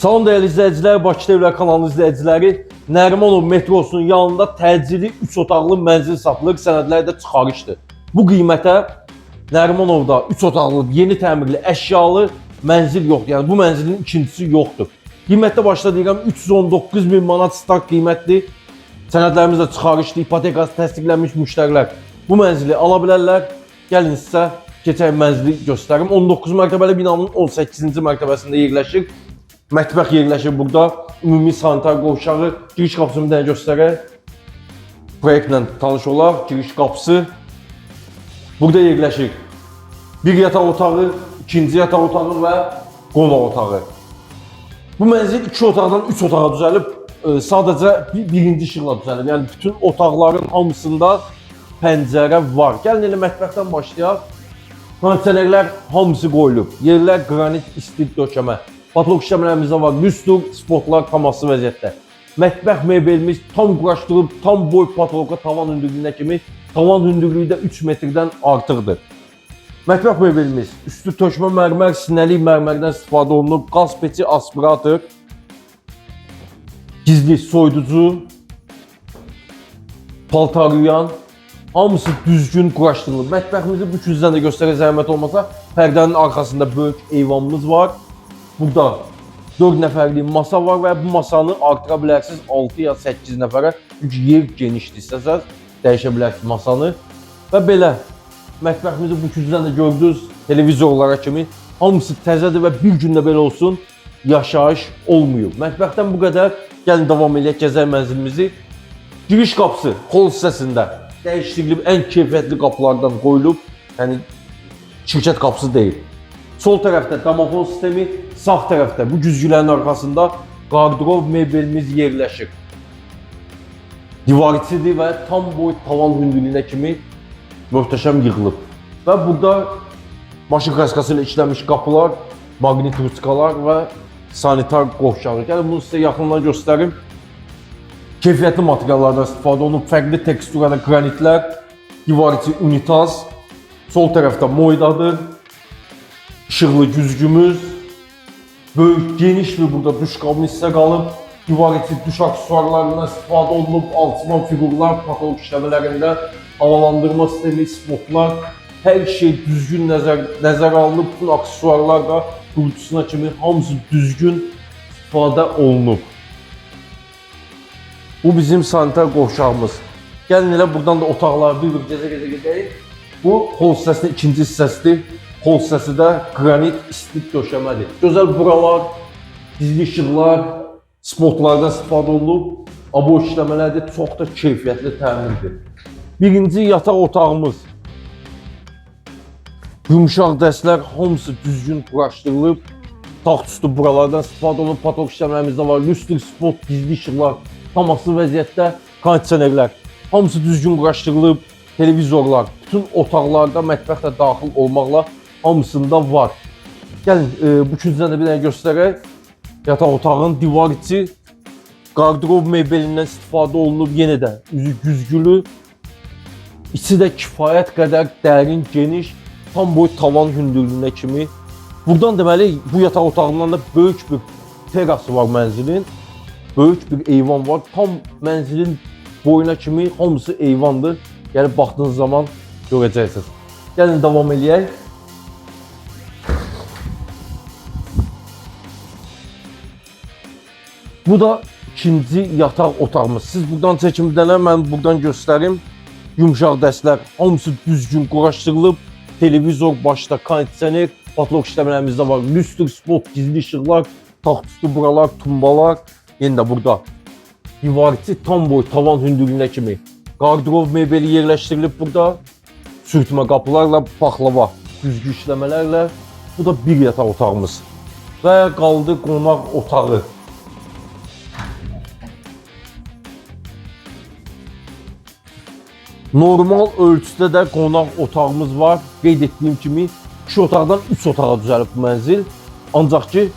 Salam dəyərli izləyicilər, Bakı Evlər kanalının izləyiciləri. Nərimanov metrosunun yanında təcili 3 otaqlı mənzil satılır, sənədlər də çıxarışdır. Bu qiymətə Nərimanovda 3 otaqlı, yeni təmirli, əşyalı mənzil yoxdur. Yəni bu mənzilin ikincisi yoxdur. Qiymətdə başda deyirəm 319 min manat start qiymətdir. Sənədlərimiz də çıxarışlı, ipotekası təsdiqlənmiş müştərilər bu mənzili ala bilərlər. Gəlin sizə keçək mənzili göstərim. 19 mərtəbəli binanın 18-ci mərtəbəsində yerləşir. Mətbəx yerləşir burada. Ümumi sanitar qovşağı. Giriş qapısını bir dənə göstərək. Proyektlə tanış olaq. Giriş qapısı burada yerləşir. Bir yataq otağı, ikinci yataq otağı və qonaq otağı. Bu mənzil iki otaqdan üç otağa düzəlib, sadəcə birinci işıqla düzəlib. Yəni bütün otaqların hamısında pəncərə var. Gəlin elə mətbəxdən başlayaq. Kondisionerlər hamısı qoyulub. Yerlər qranit isti döşəmə. Patolog işləmələrimizdə var. Lüstr, spotlar tam asılı vəziyyətdə. Mətbəx mebelimiz tam quraşdırılıb, tam boy patoloqa tavan hündürlüyünə kimi, tavan hündürlüyü də 3 metrdən artıqdır. Mətbəx mebelimiz üstü tökmə mərmər, sinəlik mərmərdən istifadə olunub, qaz peçi, aspirator, gizli soyuducu, paltar yuyan, hamısı düzgün quraşdırılıb. Mətbəximizi bu küncdən də göstərək zəhmət olmasa, pərdənin arxasında böyük eyvanımız var. Burada 4 nəfərlik masa var və bu masanı artıra bilərsiniz 6 ya 8 nəfərə. Çünki yer genişdir, istəsəniz dəyişə bilərsiniz masanı. Və belə mətbəximizi bu küncdən də gördünüz, televizorlara kimi hamısı təzədir və bir gündə belə olsun yaşayış olmayıb. Mətbəxdən bu qədər. Gəlin davam eləyək gəzək mənzilimizi. Giriş qapısı hol hissəsində dəyişdirilib, ən keyfiyyətli qapılardan qoyulub. Yəni şirkət qapısı deyil. Sol tərəfdə domofon sistemi, sağ tərəfdə bu güzgülərin arxasında qardırop mebelimiz yerləşir. Divar içidir və tam boy tavan hündürlüyünə kimi möhtəşəm yığılıb. Və burada maşın kraskası ilə işlənmiş qapılar, maqnit ruçkalar və sanitar qovşağı. Gəlin bunu sizə yaxından göstərim. Keyfiyyətli materiallardan istifadə olunub, fərqli teksturada qranitlər, divar içi unitaz, sol tərəfdə moydadır, işıqlı güzgümüz, böyük, geniş bir burada duş kabini hissə qalıb, divar içi duş aksesuarlarından istifadə olunub, alçıpan fiqurlar, patolog işləmələrində, havalandırma sistemi, spotlar, hər şey düzgün nəzərə alınıb, bütün aksesuarlar da qurucusuna kimi hamısı düzgün istifadə olunub. Bu bizim sanitar qovşağımız. Gəlin elə buradan da otaqları bir-bir gəzə-gəzə gedək. Bu hol hissəsinin ikinci hissəsidir. Hol hissəsi də qranit isti döşəmədir. Gözəl buralar, gizli işıqlar, spotlardan istifadə olunub. Abo işləmələrdir, çox da keyfiyyətli təmirdir. Birinci yataq otağımız. Yumşaq dəstlər hamısı düzgün quraşdırılıb. Taxt üstü buralardan istifadə olunub, patolog işləmələrimizdə var. Lüstr, spot, gizli işıqlar tam asılı vəziyyətdə, kondisionerlər hamısı düzgün quraşdırılıb, televizorlar, bütün otaqlarda mətbəx də daxil olmaqla hamısında var. Gəlin bu küncdən də bir dənə göstərək. Yataq otağının divar içi qardırop mebelindən istifadə olunub, yenə də üzü güzgülü. İçi də kifayət qədər dərin, geniş, tam boy tavan hündürlüyünə kimi. Buradan deməli bu yataq otağından da böyük bir terası var mənzilin. Böyük bir eyvan var. Tam mənzilin boyuna kimi hamısı eyvandır. Yəni baxdığınız zaman görəcəksiniz. Gəlin davam eləyək. Bu da ikinci yataq otağımız. Siz buradan çəkin bir dənə, mən buradan göstərim. Yumşaq dəstlər hamısı düzgün quraşdırılıb. Televizor başda, kondisioner, patolog işləmələrimizdə var. Lüstr, spot, gizli işıqlar, taxt üstü buralar, tumbalar. Yenə də burada divar içi tam boy tavan hündürlüyünə kimi qardırop mebeli yerləşdirilib burada. Sürtmə qapılarla, paxlava güzgü işləmələrlə. Bu da bir yataq otağımız. Və qaldı qonaq otağı. Normal ölçüdə də qonaq otağımız var. Qeyd etdiyim kimi 2 otaqdan 3 otağa düzəlib bu mənzil. Ancaq ki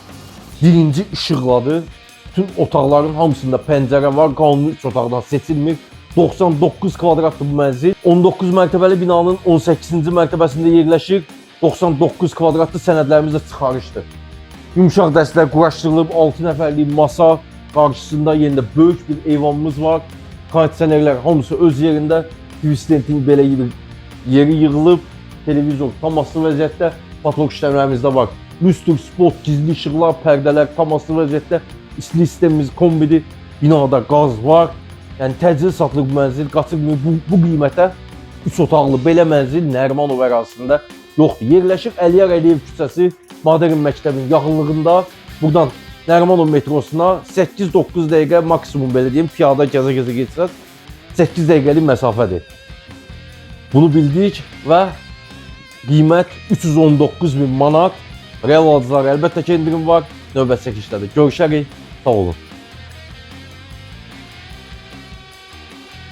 birinci işıqladır. Bütün otaqların hamısında pəncərə var. Qanuni 3 otaqdan seçilmir. 99 kvadratdır bu mənzil. 19 mərtəbəli binanın 18-ci mərtəbəsində yerləşir. 99 kvadratlı sənədlərimiz də çıxarışdır. Yumşaq dəstlər quraşdırılıb, 6 nəfərlik masa, qarşısında yenə də böyük bir eyvanımız var. Kondisionerlər hamısı öz yerində. Twistentin belə bir yeri yığılıb. Televizor tam asılı vəziyyətdə. Patolog işləmələrimizdə var. Lüstr, spot, gizli işıqlar, pərdələr tam asılı vəziyyətdə. İstilik sistemimiz kombidir. Binada qaz var. Yəni təcili satılır bu mənzil. Qaçırmayın bu qiymətə 3 otaqlı belə mənzil Nərimanov ərazisində yoxdur. Yerləşir Əliyar Əliyev küçəsi, Modern məktəbin yaxınlığında. Buradan Nərimanov metrosuna 8-9 dəqiqə maksimum belə deyim, piyada gəzə-gəzə getsəz 8 dəqiqəlik məsafədir. Bunu bildik və qiymət 319 min manat. Real alıcılara əlbəttə ki endirim var. Növbət çəkilişlərdə görüşərik. Sağ olun.